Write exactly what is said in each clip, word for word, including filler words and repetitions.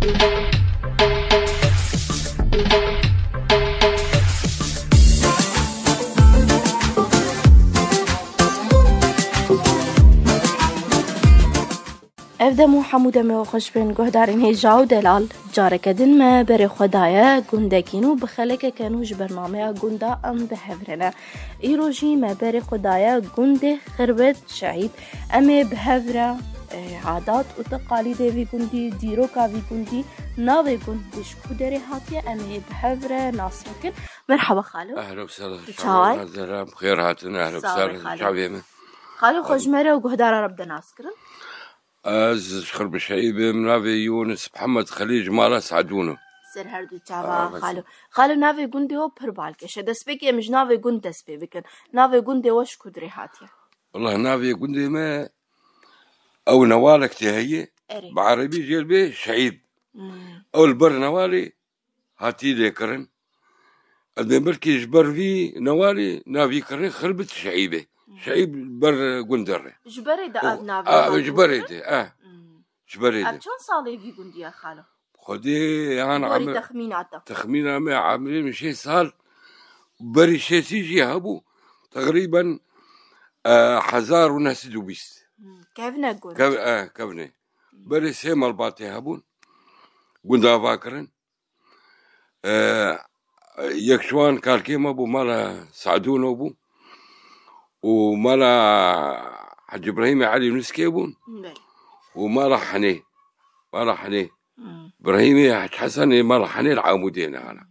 Ev dem û hemû demê we xweş bin, guhdarên hêja û delal. Careke din me berê xwe daye gundekî nû, bi xelekeke nû ji bernameya gunda em bi hev re ne. Îro jî me berê xwe daye gundê Xirbet Şehîd. Em ê bi hev re, e, adat û teqalîdê vî gundî, dîroka vî gundî, navê gund ji ku derê hatiye, em ê bi hev re nas bikin. Merhaba xalo. Ehlo sala. Tu çawa yî? Zehra, bi xêr hatin. Ehlo sala, çavê min. Xalo, xwe ji me re û guhdara re bide nas kirin. Ez ji Xirbet Şehîd im, navê Yûnis Mihemed Xelîl, ji mala Sadûn im. Ser her du çava, xalo. Xalo, navê gundê we pir balkêş e. Destpêkê em ji navê gund dest pê bikin. Navê gundê we ji ku derê hatiye? Wallah, navê gundê me ew newalek tê heye. Erê. Bi erebî jê re bê Şehîd. Hmm. Ew li ber newalê hatî lêkirin. Ez dê belkî ji ber vî newalê navî kirin Xirbet Şehîbê. Hmm. Şehîb ber gundê re. Ji berê de ev navê hatî kirin? Ji berê de, eh. Hmm. Ji berê de. Ev çend salê vî gundî ye xalo? Xwedê yan... Gorî emir, texmîna te. Texmîna me, emirê min şêst sal, berî şêstî jî hebû. Teqrîben, e, hezar û neh sed û bîst. Hmm, kevne gund. Kev-, e, kevne. Hmm. Berê sê malbatê hebûn. Gund ava kirin. E, yek ji wan kalkê me bû, mala Sadûno bû. Û mala Hecî Îbrahîmê Elî Nûskê bûn. Belê. Û mala Henê. Mala Henê. Hmm. Îbrahîmê Hecî Hesenê mala Henê li Amûdê ne hala.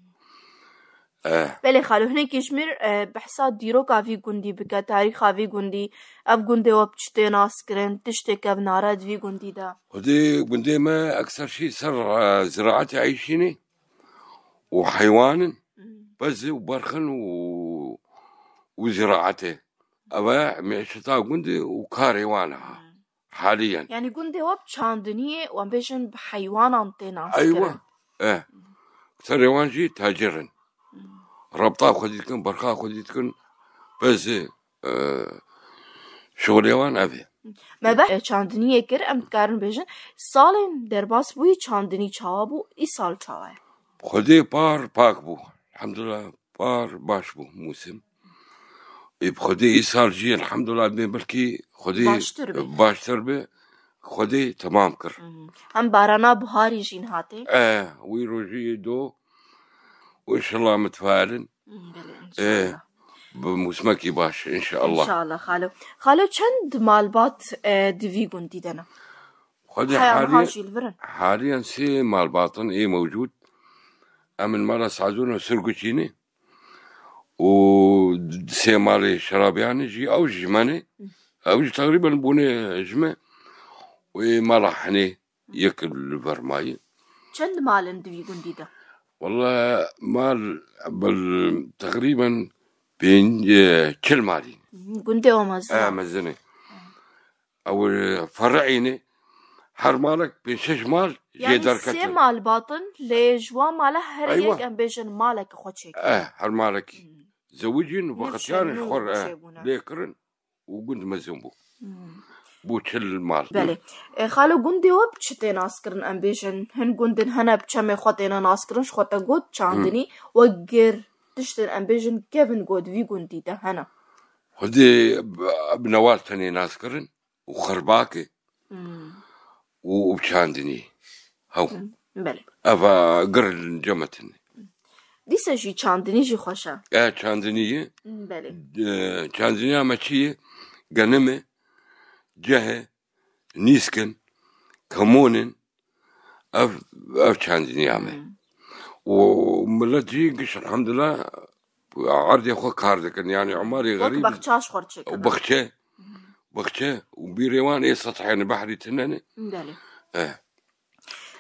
Eh. Belê xalo, hinekî ji mir, e, behsa dîroka vî gundî bike, tarîxa vî gundî, ev gundê we bi çi tê nas kirin, tiştê kevnare di vî gundî de? Xwedê gundê me ekser şî ser, e, ziraetê eyşînê û heywan in, Hmm. pez û berxin û, û ziraetê. Ev e meşeta gundê û karê wan e ha. Hmm. Haliyen. Yani gundê we bi çandiniyê, wan bêjin bi heywanan tê nas kirin. Eywa. Eh. Serê wan jî tacir in. Hmm. Rabta xwedî dikin, berxa xwedî dikin, pez e, e, şixulê wan ev e. Me behs çandiniyê kir, em dikarin bêjin, salên derbas bûyî çandinî çawa bû, îsal çawa ye? Xwedê par pak bû. Elhamdulillah, par baş bû mûsim. Ê, bi Xwedê îsal jî, elhamdulillah, dibê belkî Xwedê baştir be. Baştir be. Xwedê temam kir. Hı hı. Hem barana buharî jî hatê? E, wî rojî do. Û inşallah mitfailin. Belê, e, inşallah. Bi mûsimekî baş, inşallah. İnşallah, xalo. Xalo, çend malbat, e, di vî gundî de ne? Xwedê haliyen, haliyen sê malbatin ê mewcûd. Em in mala Sazûn û Sirguçî ne. Û sê malê Şerabiyanê jî, ew jî ji me ne. Ew jî teqrîben bûne ji me. Û ê mala Henê yek li ver mayî. Çend mal in di vî gundî de? Walla mal bil teqrîben pênc, e, çil malî. Gundê o mezin e. E, mezin e. Ew, e, fer'î ne. Her malek pênc şeş mal jê derketin. Yani sê mal batin, lê ji wan mala her yek em bêjin maleke xwe çêkir. E, her malekî. Hmm. Zewicîn, nifşên nû çêbûne. Lê kirin û gund mezin bû. Hmm. Bû çil mal. Belê. E, xalo, gundê we bi çi tê naskirin, em bêjin? Hin gundin hene bi çemê xwe têne naskirin, ji xwe te got çandinî, wek gir, tiştin em bêjin kevin got vî gundî de hene. Xwedê bi, bi newal tenê naskirin û xerbakê. Hmm. Û, û bi çandinî. Hew. Hmm, belê. Eva gir cemetin. Dîsa jî çandinî jî xweş e. E, çandinî ye. Hmm, belê. E, çandiniya me çi ye? Genim e, ceh e, nîsk in, kemon in. Ev, ev çandiniya me. Hmm. Û millet jî giş elhamdulillah erdê xwe kar dikin. Yani emarê xerîb. Wek bexçaş xwe çêkirin. Û bexçe, bexçe û bîrê wan ê sethê ne, behrî tune ne. Belê. E.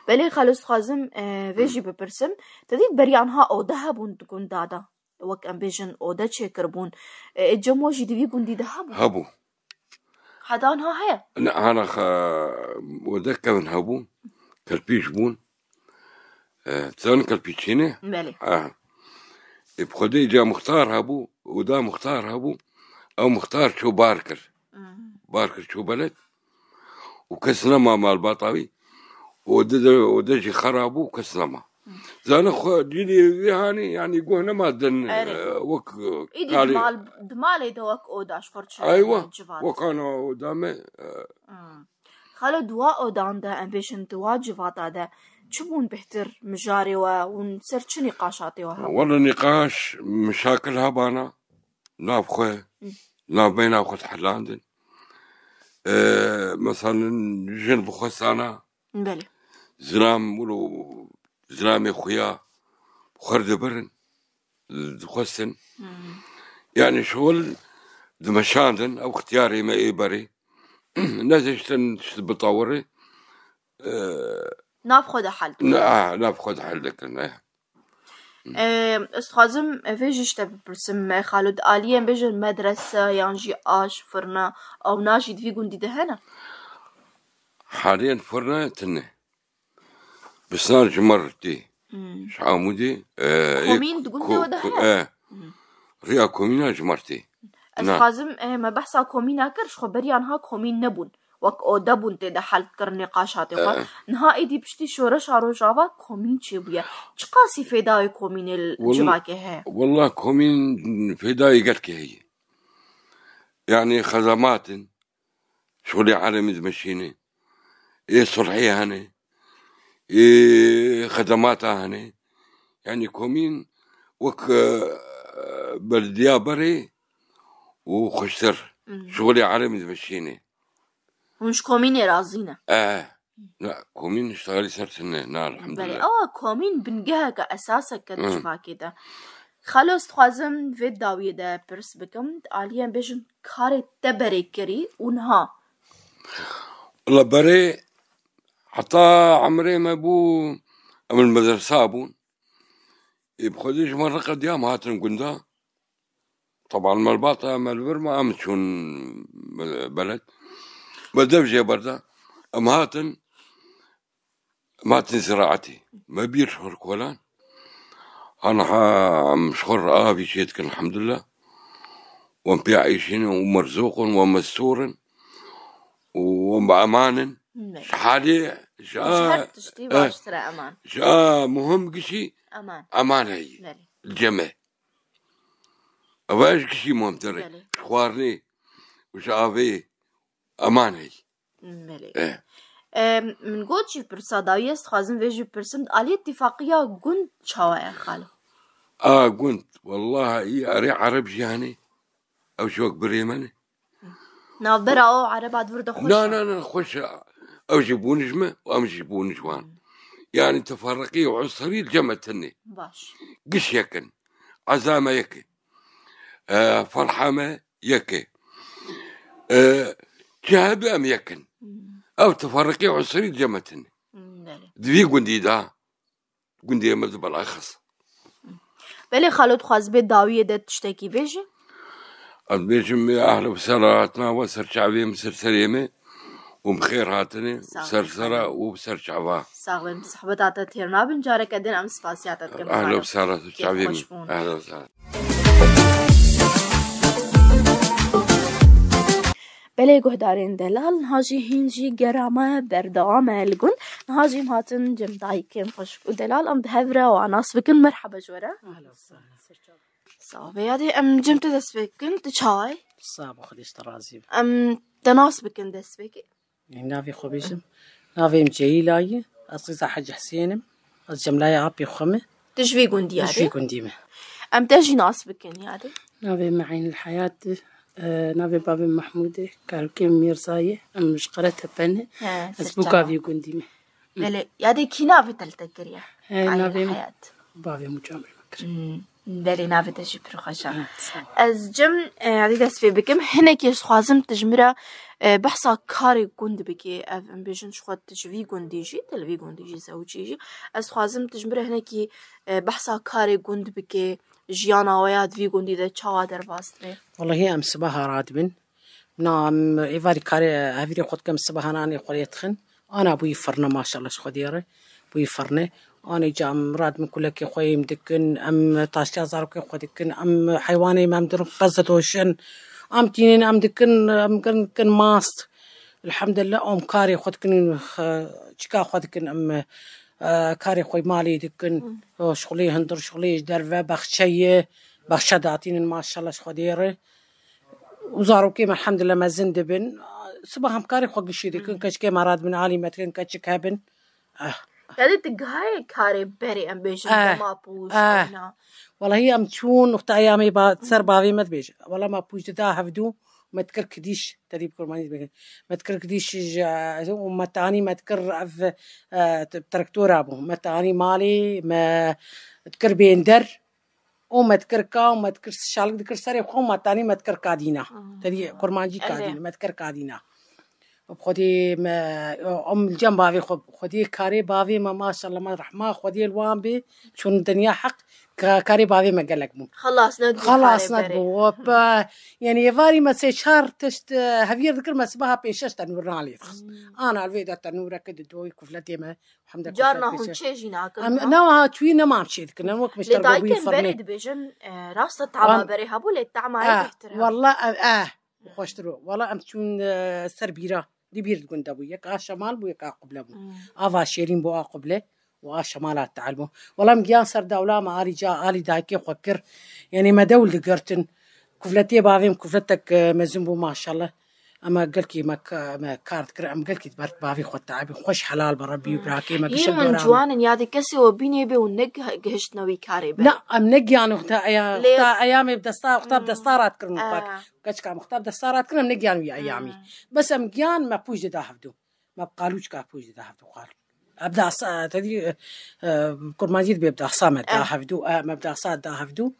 Belê xalo, dixwazim, e, vê jî bipirsim. Te dît beriya niha ode hebûn di gunda de? Wek em bêjin ode çêkiribûn. E, ê cem we jî di vî gundî de hebû? Hebû. Heta niha heye? Ne, ana xa-, ode kevin hebû. Kerpîç bûn. E, tu zanî kerpîçî ne? Belê. Ha. E, bi Xwedê ca muxtar hebû, oda muxtar hebû. Ew muxtar çû bar kir. Hmm. Bar kir çû beled. Û kes nema malbata wî. Ode de, ode jî xera bû, kes nema. Zane xwe dîlê vê hanî, yanî guh nema din, Erê. e, wek, e, Îdî karê. di mal, di malê de wek oda ji xwe re Aywa, çêbû civat. wek ana oda me, e, Hmm. Xalo, di wa odan de, em bêjin di wa civata de, çi bûn bêhtir mijarê we û ser çi nîqaşatê we hebûn? Wele nîqaş, mişakil hebana, nav xwe, Hı. nav beyna xwe dihilandin. E, mesela jin bixwestana, Belê. zilam wilo, zilamê xuya xwe dibirin, dixwestin. Hmm. Yani şol dimeşandin, ew xtiyarê me ê berê. Neziştin tişt bitawirê. E, Nav xwe de hel dikin. ne, ah, nav xwe de hel dikin, e. Em, ez dixwazim vê jî ji te bipirsim, me Xalo, di aliyên bêjin medrese yan jî aş, firna, ewna jî di vî gundî de hene? Haliyen firna tine. Bisnar ji me re tê. Hmm. Ji Amûdê, e, ê Komîn di gundê ko-, we de ko-, hene? e, Hmm. Riya komîna ji me re tê. Ez Na. dixwazim, e, me behsa komîna kir, ji xwe beriya niha komîn nebûn. Wek ode bûn tê de hel dikir nîqaşatê xwe. Eh. Niha êdî piştî şoreşa Rojava komîn çêbûye. Çiqasî fêdayê komînê li Wal-, civakê heye? Wallah komîn fêdayê gelkê heye. Yani xezemat in, şolê eremî dimeşîne, ê sulhê hene, ê xedemata hene. Yani komîn wek, e, belediya berê û xweştir. Mhm. Şolê eremî dimeşîne. Hûn ji komînê razî ne? E, na, komîn iştixalî ser tune, na, Belê, elhamdulillah. ewa komîn bingeheke, esaseke di Hı. civakê de. Xalo, ez dixwazim vê dawiyê de pirs bikim. Aliyên bêjin karê te berê kirî û niha. Wala berê heta emrê me bû, em li medresa bûn. Ê bi xwedê ji me re qediya em hatin gunda. Teban me li bata me li vir me em çûn beled. Me dev jê berda. Em hatin, em hatin ziraetê. Me bîr xwe kolan. Aniha em ji xwe re avî çê dikin, elhamdulillah. Em pê eyşîn û merzoq in, em mestûr in û em bi eman in. Ne. Ji halê, ji Ji a, her tiştî eh, baştir e eman. Ji a muhim gişî Eman. eman heyî. Belê. Li cem e. Ev e ji gişî muhimtir e. Belê. Ji xwarinê û ji avê eman heyî. Belê. Eh. Em, min got jî pirsa dawî, ez dixwazim vê jî bipirsim. Aliyê tifaqîya gund çawa ye, xalo? A gund, wallahi î erê ereb jî hene. Ew jî wek birê me ne. Navbera o ereba di vir de xweş Na, e. na, na, xweş e. Ew jî bûn ji me û em jî bûn ji wan. Hmm. Yani teferriqî û usrî li cem me tune. Baş. Giş yek in. Eza me yek e. E, ferha me yek e. E, çi hebe em yek in. Hmm. Ew teferriqî usrî li cem me tune. Hmm, belê. Di vî gundî de, gundê me de belaxis. Belê xalo, dixwazibê dawiyê de tiştekî bêjî? Ez bêjim, ya ehla û sehla hatina we ser çavê min, ser serê min û bi xêr hatine, Sağ ol, ser sera xalo. û bi ser çava. Sax bin, bi sohbeta te têr nabin, careke din em spasiya te dikin, Ehla xalo. û sehla, ser Kêf çavê xweş min. bûn. Ehla û sehla. Belê guhdarên delal, niha jî hîn jî gera me berdewam e li gund. Niha jî em hatin cem dayikên xweşik û delal, em bi hev re wan nas bikin. Merhaba ji we re. Ehla û sehla, ser çava. Sax be, yadê em cem te dest pê bikin, tu çawa yî? Sax be, Xwedê ji te razî be. Em te nas bikin dest pê kê. Ê, navê xwe bêjim. Navê min Ceyîla ye. Ez qîza Hecî Husên im. Ez cemlaya apê xwe me. Tu ji vî gundî Ji vî yadê? gundî me. Em te jî nas bikin yadê. Navê min Eynil Heyat e. E, navê bavê min Mehmûd e. Kalkê min Mîrza ye. Em ji Qeretepe ne. He, Ez ser bûka çava. vî gundî me. Belê, yadê kî navê te li te kiriye? He, Eynil navê min Heyat. bavê min camê me kir. Hmm. Belê, navê te jî pir xweş e. Hı, sağ ol. Ez cem, e, yadî dest pê bikim. Hinekî ez dixwazim tu ji min re, e, behsa karê gund bikî. Ev, em bêjin ji xwe tu ji vî gundî jî, tu li vî gundî jî zewicî jî. Ez dixwazim tu ji min re hinekî, e, behsa karê gund bikî. Jiyana we ya di vî gundî de çawa derbas dibe? Wellahî em sibaha radibin. Na, em êvarî karê hevirê xwe dikin, sibahan anê xwe lê dixin. Ana bûyî firne, maşallah, ji Xwedê re bûyî firne. Anê ca em radibin kulekê xwe yêm dikin, em taştiya zarokê xwe dikin, em heywanê me em dirin qez didoşin. Em tînin, em dikin, em kirin, dikin mast. Elhamdulillah, em karê xwe dikin, e, çika xwe dikin, em, e, karê xwe malê dikin. Hı. O şixulê hundir, şixulê ji derve, baxçeyê, baxçe datînin, maşallah, ji Xwedê re. Û zarokê me, elhamdulillah, mezin dibin. Siba hem karê xwe gişî dikin, Hı. keçikê me radibin, alî me dikin, keçik hebin. Ah. Yani tu gihayê karê berê, em bêjin, Ah. dema pûj, Ah. oyna. Welahi em çûn, wexta eyamê ba-, ser bavê me dibêje. Wela me pûj dida hevdû, me dikir kidîş, te dî bi kurmanî dibêje. Me dikir kidîş ji, û me tanî me dikir ev, e, t-, traktora bû. Me tanî malê, me dikir bênder, û me dikir ka, û me dikir şalik dikir serê xwe, û me tanî me dikir kadîna. Ah. Te dî kurmancî Eve. kadîna, me dikir kadîna. Bi Xwedê me, em li cem bavê xwe, Xwedê karê bavê me, maşallah, me rehma Xwedê li wan bê, çûn dinya heq, ka-, karê bavê me gelek bûn. Xelas nedibû Xelas karê berê. nedibû. Hop, e, yani êvarî me sê çar tişt, e, heviyê dikir, me sibaha pênc şeş tenûran lê dixist. Hmm. Ana li vê de tenûreke didoyî kufletê me, hemde Carna kuflet hûn pêşe. çê jî nakin, Em, ha? ne wiha çûyî nema em çê dikin, em wek Lê mişter dayikên berê dibêjin, e, rast e, tama Wan- berê hebû, lê tama Ah, bêhtir hebû. Walla, e, eh, xweştir bû. Walla em çûn, e, ser bîra. Di bîr di gund de bû. Yek a şemal bû, yek a qible bû. Hmm. A va şêrîn bû a qible û a şemala teal bû. Walla em giyan ser dewla me alî ca, alî dayikê xwe kir. Yanî me dewl digirtin. Kufletê bavê min kufletek, e, mezin bû maşallah. Ema gelkî me ka-, me kar dikir, em gelkî ber bavê xwe teal bin. Xweş helal be Rebbî û Hmm. birakê me Yê gişin min dora me. ciwanin yadê kesê we bînê bê û ne gih-, gihiştine wî karê be. Na, em ne giyan wexta eya-, Lê wexta eyamê bi desta, wexta bi Hmm. desta rat kirin û xwe. Ah. Keçika mixtab desta rat kirin, em negiyan wî eyamî. Hmm. Bes em giyan me pûj dida hevdû. Me bi qalûçka pûj dida hevdû qal. Em dasa, te dî, e, kurmancî dibê bi dasa me da Ah. hevdû, e, me bi dasa da hevdû.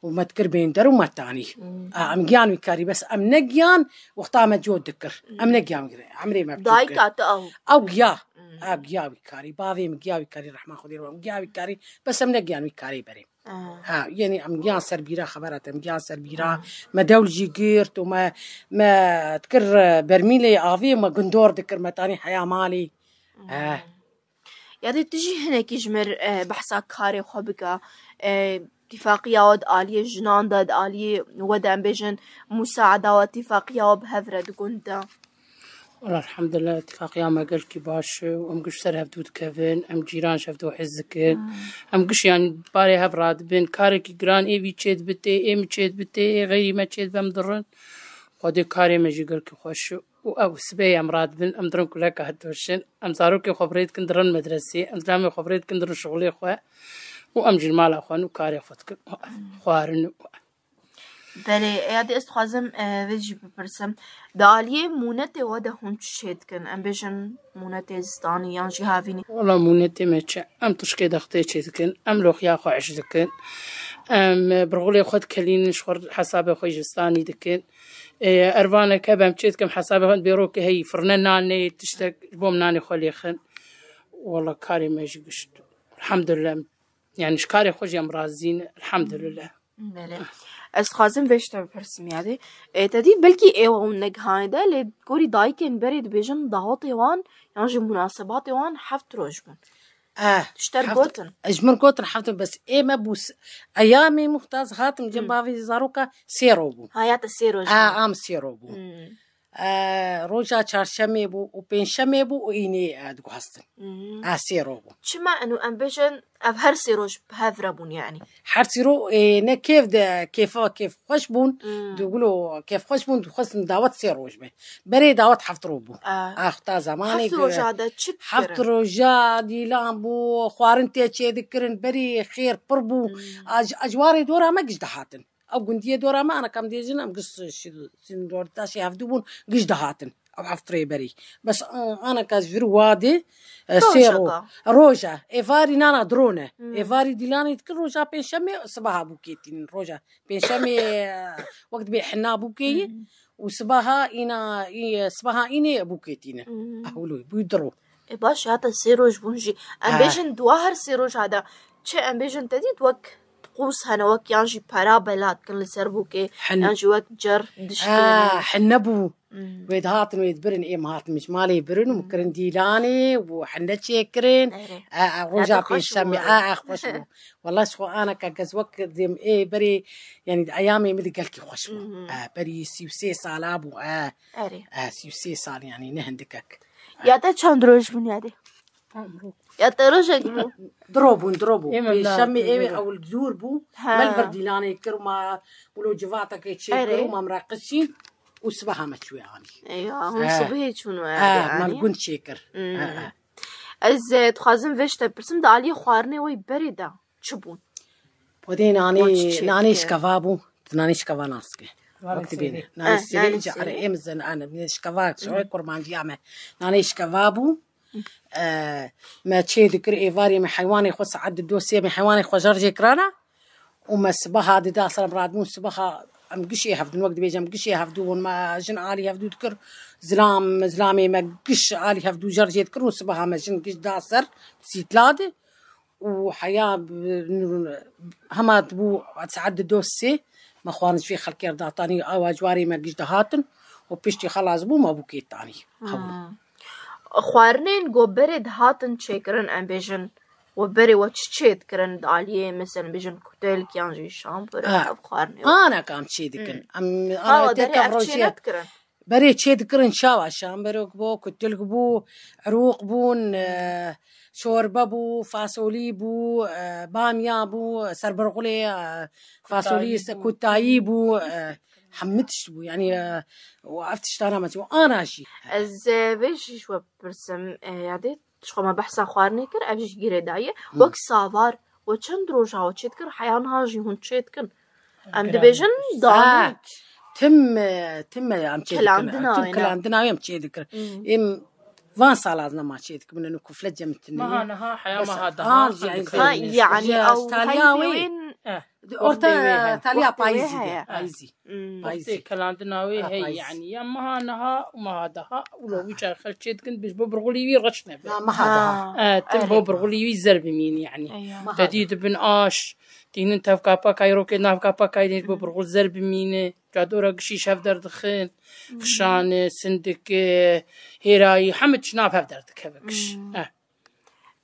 Û me dikir bênder û me tanî. Hmm. E, em giyan wî karî, bes em negiyan wexta me cot dikir. Em Hmm. negiyan wî, emrê me bi cot Dayika kir. te ew. Ew giya. Hmm. Ew giya wî karî. Bavê min giya wî karî, rehma Xwedê re, em giya wî karî. Bes em negiyan wî karê berê. Ah. Ha, yani em giyan ser bîra xebera te, em giyan ser bîra. Hmm. Me dewl jî girt û me, me dikir, e, bermîlê avê me gundor dikir, me tanî heya malê. Hmm. Eh. Ya dê tu jî hinekî ji mir, e, behsa karê xwe bike. E, tîfaqiya we di aliyê jinan de, di aliyê we de em bêjin, musaada we, tîfaqiya we bi hev re di gund de. Wala elhamdulillah, îtifaqiya me gelkî baş e û em giş ser hevdû dikevin, em cîran ji hevdû hez dikin. Hmm. Em giş, yanî, barê hev radibin, karekî giran ê vî çêdibitê, ê min çêdibitê, ê xeyrî me çêdibe, em dirin. Xwedê karê me jî gelkî xweş e û ew sibê em radibin, em dirin kuleka didoşin, em zarokê xwe bi rê dikin dirin medresê, em zilamê xwe bi rê dikin dirin şixulê xwe û em jî li mala xwe in û karê xwe dikin û ev Hmm. xwarin û Belê, ya dê ez dixwazim, e, vê jî bipirsim. Di aliyê mûnetê we de hûn çi çê dikin? Em bêjin mûnetê zistanî yan jî havînî. Wala mûnetê me çi? Em tişkê dextê çê dikin, em loxiya xwe eş dikin. Em, e, birxulê xwe dikelînin, ji xwe hesabê xwe ji zistanî dikin. E, ervanek hebe em çê dikin, hesabê xwe bêrokê heyî, firne nanê, tiştek ji bo em nanê xwe lêxin. Wala karê me jî gişt. Elhamdulillah. Yani ji karê xwe jî em razî ne. Elhamdulillah. Belê. Ez dixwazim vê ji te bipirsim yadê. E, te dî belkî ê we hûn negihanê de, lê gorî dayikên berê dibêjin dawetê wan yan jî munasebatê wan heft roj bûn. Eh, Tu ji te re heft-, gotin. Ji min gotin heft, bes ê me bû s-, eyamê muxtaz hatim cem Hmm. bavê zaroka sê ro bû. Ha, ya te sê roj Ah, bûn. am sê ro bû. Hmm. Eh, roja çarşemê bû û pêncşemê bû û înê, eh, diguhastin. Hmm. Eh, sê ro bû. Çima eno em bêjin ev her sê roj bi hev re bûn yani? Her sîro, ê, ne kêf de, kêfa, kêf xweş bûn. Hmm. Di gulo kêf xweş bûn, dixwestin dawet sê roj be. Berê dawet heft roj bû. Ah. Axta zamanê Heft ki roja de çi heft kirin? roja dîlan bû, xwarin tê çê dikirin, berê xêr pir bû. Hmm. Aj-, ajwarê dora me giş dihatin. Ew gundiyê dora me, ana kam dêjin, em giş şi-, şi-, şi-, taşê hevdû bûn, giş dihatin. Ew heft rêberî. Bes, a-, aneka ji vir wadê, e, sê ro-, Rojeka. roja. Êvarî nana drone. Hmm. Êvarî dîlanê dikir roja pênşemê sibaha bûkê tînin. Roja pênşemê, e, wek dibê hina bûkê yî. Hmm. Û sibaha îna, î-, sibaha înê bûkê tînin. Hmm. Ehwilû, bû diro. E, baş, hata sê roj bûn jî. Em Ha. bêjin dua her sê roja de. Çi em bêjin te dît wek qûs hene, wek yan jî pera bela dikin li ser bûkê, Hin- yan jî wek cer dişkêne. Ha, hin nebû. Hmm. Wê dihatin wê dibirin, ê me hatin min ji malê birin û min kirin dîlanê û hende çêkirin. Erê. E, e, roja pêşemê, e, e, xweş bû. Wela ji xwe aneka kes wek dêm ê berê, yanî di eyamê min de gelkî xweş bû. Mhm. E, berî sî û sê sala bû, e. Erê. E, sî û sê sal, yanî ne hindikek. Ya te çend roj bûn yadê? Ya te rojek bû? Diro bûn, diro bû. Ê min Pêşemê ewê ew li dûr bû. Ha. Me li vir dîlanê kir û ma wilo civatekê çê kir û ma min re qisîn û sibeha me çûye anî. Eywa, hûn sibihê çûn we. Ha, me li gund çê kir. Hmm. Ha, ha. Ez, e, dixwazim vê ji te pirsim, di aliyê xwarinê wê berê de çi bûn? Podê nanê, nanê şikeva bû. Tu nanê şikeva nas dike. Wek dibêne. Nanê sêrê. Nanê sêrê, ê min zin, ane, şikeva, şikeva kurmanciya me. Nanê şikeva bû. E, me çê dikir êvarê me heywanê xwe saet di do sê me heywanê xwe jar jê kirana. Û me sibeha di da ser em radibûn sibeha em gişê hevdûn, wek dibêjim gişê hevdû bûn, me jin alî hevdû dikir. Zilam, zilamê me giş alî hevdû jar jê dikir û sibeha me jin giş da ser sîtla de. Û heya, hema dibû saet di do sê me xwarin ji vê xelkê re datanî, awa ciwarê me giş dihatin û piştî xelas bû me bûkê tanî. Hewl. Xwarinên go berê dihatin çêkirin, em bêjin, we berê we çi çê dikirin di aliyê, mesela bêjin kutelk yan jî şampûr, ev xwarinê we? Aneka em çê dikin. Em, ha, ana we derê têka ev çê rojê nedikirin? Berê çê dikirin çawa? Şamberok bû, kutilk bû, irûq bûn, e, çorbe bû, fasolî bû, e, bamya bû, serbirxulê, e, fasolî, kutayî bû. Kutayî bû, e, hemî tişt bû. Yanî, e, û ev tiştana me çû. Ana jî. Ez, e, vê jî ji we bipirsim, e, yadê, ji xwe me behsa xwarinê kir, ev jî girêdayî ye. Hı. Wek savar, we çend roja we çê dikir, heya niha jî hûn çê dikin? Em dibêjin danûk. Tim, tim em çê dikin. Kilandina wê, tim ne? Kilandina wê em çê dikin. Hmm. Em van sala ez nema çê dikim, min û kufle cem tine. Meha niha, heya meha daha. Ha, yanî ew taliya wê. Orta taliya payîzî de. Payîzî. Hmm. Payîzî. Wextê kilandina wê hey, yanî ya meha niha û meha daha û lo wî çar xel çê dikin, biz bo birxulî wî reş nebe. Na meha daha. E, tim bo birxulî wî zer bimîn yanî. Te dî dibin aş. Tînin tevka pekay, rokê navka pekay, dîn bo birxul zer bimîne. Cadora gişî şev derdixin. Xişane, sindike, hêrayî, hemî tişt nav hev derdikeve giş. Eh.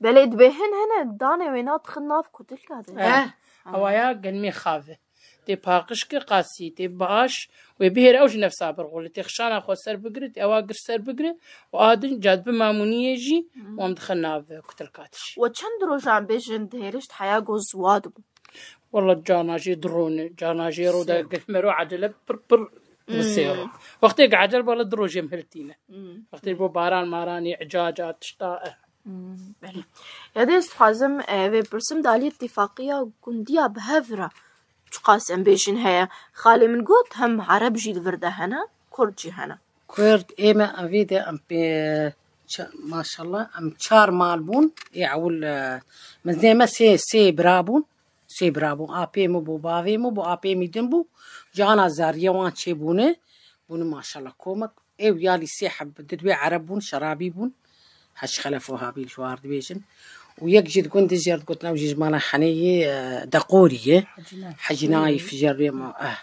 Belê dibê hin hene danê wê nadixin nav kutilka de. Eh. Awaya gelmê xave. Tê paqişke qasî, tê baş, wê bihêre ew jî nefsa birxul. Tê xişana xwe ser bigire, tê ewa gir ser bigire û a din cadbi mamûniyê jî wan dixin nav kutilka de jî. We çend rojan bêjin dihêrişt heya go ziwa dibû? Walla cana jê di ro ne, cana jê ro de geh mero ecele pir pir bi sê ro. Wextê ecel bala di rojê em hiltîne. Wextê bo baran maranê, icaca, tişta, eh. Hmm, belê. Ya dê ez dixwazim, eh, vê pirsim, di alî îtîfaqiya gundiya bi hev re çiqas em bêjin heye. Xalê min got, hem Ereb jî di vir de hene, Kurd jî hene. Kurd, ê me em vê de em pê, ça-, maşallah, em çar mal bûn. Ê ewil, e, min zê me sê, sê bira bûn. Sê bira bûn. Apê min bû, bavê min bû, apê min din bû. Cana zariye wan çêbûne. Bûne maşallah komek. Ew yalî sê heb di dibê Ereb bûn, şerabî bûn. Hec Xelef û Habil ji war dibêjin. Û yek jî di gundê jê re digotin, ew jî ji mala Henê yê, e, Deqorî ye. Hecî Naif. Hecî Naif jê re ma, eh.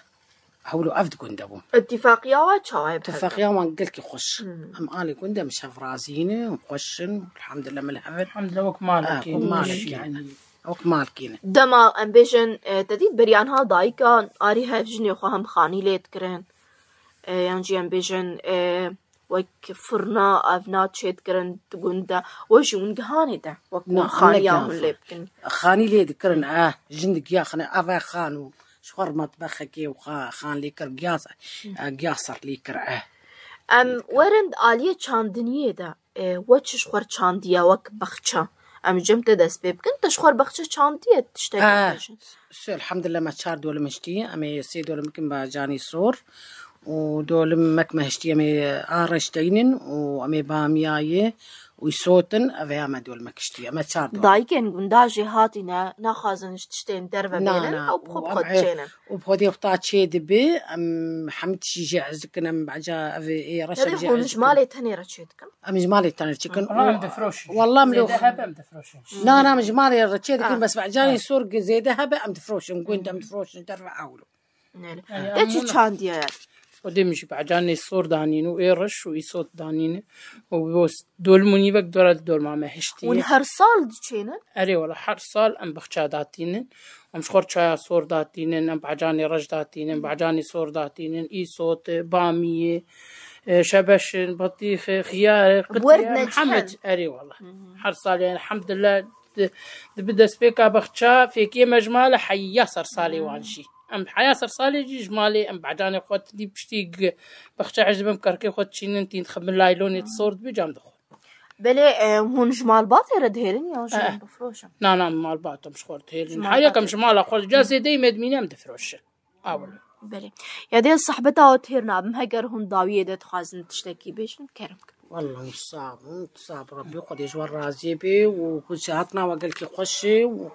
Hewlo ev di gund de bûn. Îtîfaqiya we çawa ye bi hev re? Îtîfaqiya wan gelkî xweş. Hmm. Em alî gund de em ji hev razî ne, em xweş in, elhamdulillah, me li hev in. Elhamdulillah, wek malekî ne. Ha, wek malekî ne. Wek malekî ne. Dema em bêjin, e, te dît beriya niha dayika arî hev jinê xwe hem xanî lê dikirin. E, yan jî em bêjin, e, wek firna ev na çê dikirin di gund de. We jî hûn gihanê de, wek hûn xaniya hûn lê bikin. Xanî lê dikirin, eh, jin digiyaxine, ev e xan û Ji xwe re metbexekê û xa-, xan lê kir, giya, e, giya ser lê kir, eh. Em werin di aliyê çandiniyê de, e, we çi ji xwe re çandiye wek bexçe? Em cem te dest pê bikin, te ji xwe re bexçe çandiye tiştek? Eh, bêjin. Sê, elhamdulillah, me çar dolim hiştî, em ê sê dolim bikin be canî sor û dolimek me hiştî, em ê a reş deynin û em ê bamiyayê Wî sotin, ev ya me dol me kiştiye, me çar dol. Dayikên gunda jî hatîne, naxwazin ji tiştên derve bênin, ew bi xwe bi xwe diçênin. Û bi xwedê wexta çê dibe, em hemî tiştî jê ez dikin, em beca ev ê reşa jê hûn ji malê tenê re çê dikin? Em ji malê tenê re çêkin. Wala em difroşin. Wala em zêde hebe em difroşin. Na, na, em ji malê re çê dikin, bes becanê sor zêde hebe em difroşin, gund em difroşin, derve ewlo. Te çi çandiye? Xwedê min jî becanê sor danîn û ê reş û îsot danîne. Û bo s-, dolm û nîvek dora di dolma me hiştiye. Hûn her sal diçênin? Erê wala, her sal em bixça datînin. Em ji xwe re çaya sor datînin, em becanê reş datînin, becanê sor datînin, îsot, bamiyê, e, şebeşin, batîxê, xiyarê, Werd qitê, em heme neçhene. Erê wala. Her sal, yani, elhamdulillah, di, di bi destpêka bixça fêkiyê me ji malê heya ser salê wan jî. Em heya ser salê jî ji malê em becanê xwe tidî piştî gi-, bixça ez dibim kerkê xwe diçînin tîn dixin bin laylonê di sor dibi cam dixwe. Belê, e, hûn ji malbatê re dihêlin ya jî Eh. hûn bifroşin? Na, na, malbat em ji xwe re dihêlin. Ji malbatê. Her yekem ji mala xwe ca zêdeyî me dimîne em difroşin. Awil. Belê. Ya dê sohbeta we têr nabim, heger hûn dawiyê de dixwazin tiştekî bêjin, kerem kin. Wallah, tu sax bû, tu sax bû, Rebî Xwedê ji we razî bê û ku ji hatina we gelkî xweş e û,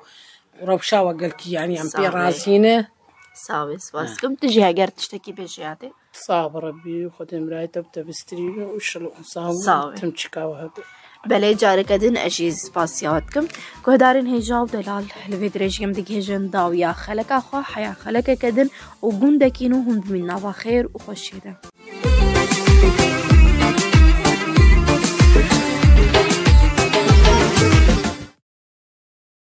û rewşa we gelkî, yanî em Sax pê bê. razî ne. Sax bê, spas dikim. Tu jî heger tiştekî bêjî ya dê. Sax bû Rebî, Xwedê mirayê te bi te bistirî be û şil û sax bû. Sax bê. Tim çika we hebe. Belê, careke din ez jî spasiya we dikim. Guhdarên hêja û delal, li vê dirêjiyê em digihêjin dawiya xeleka xwe, heya xelekeke din û gundekî nû hûn bimîn nava xêr û xweşiyê de.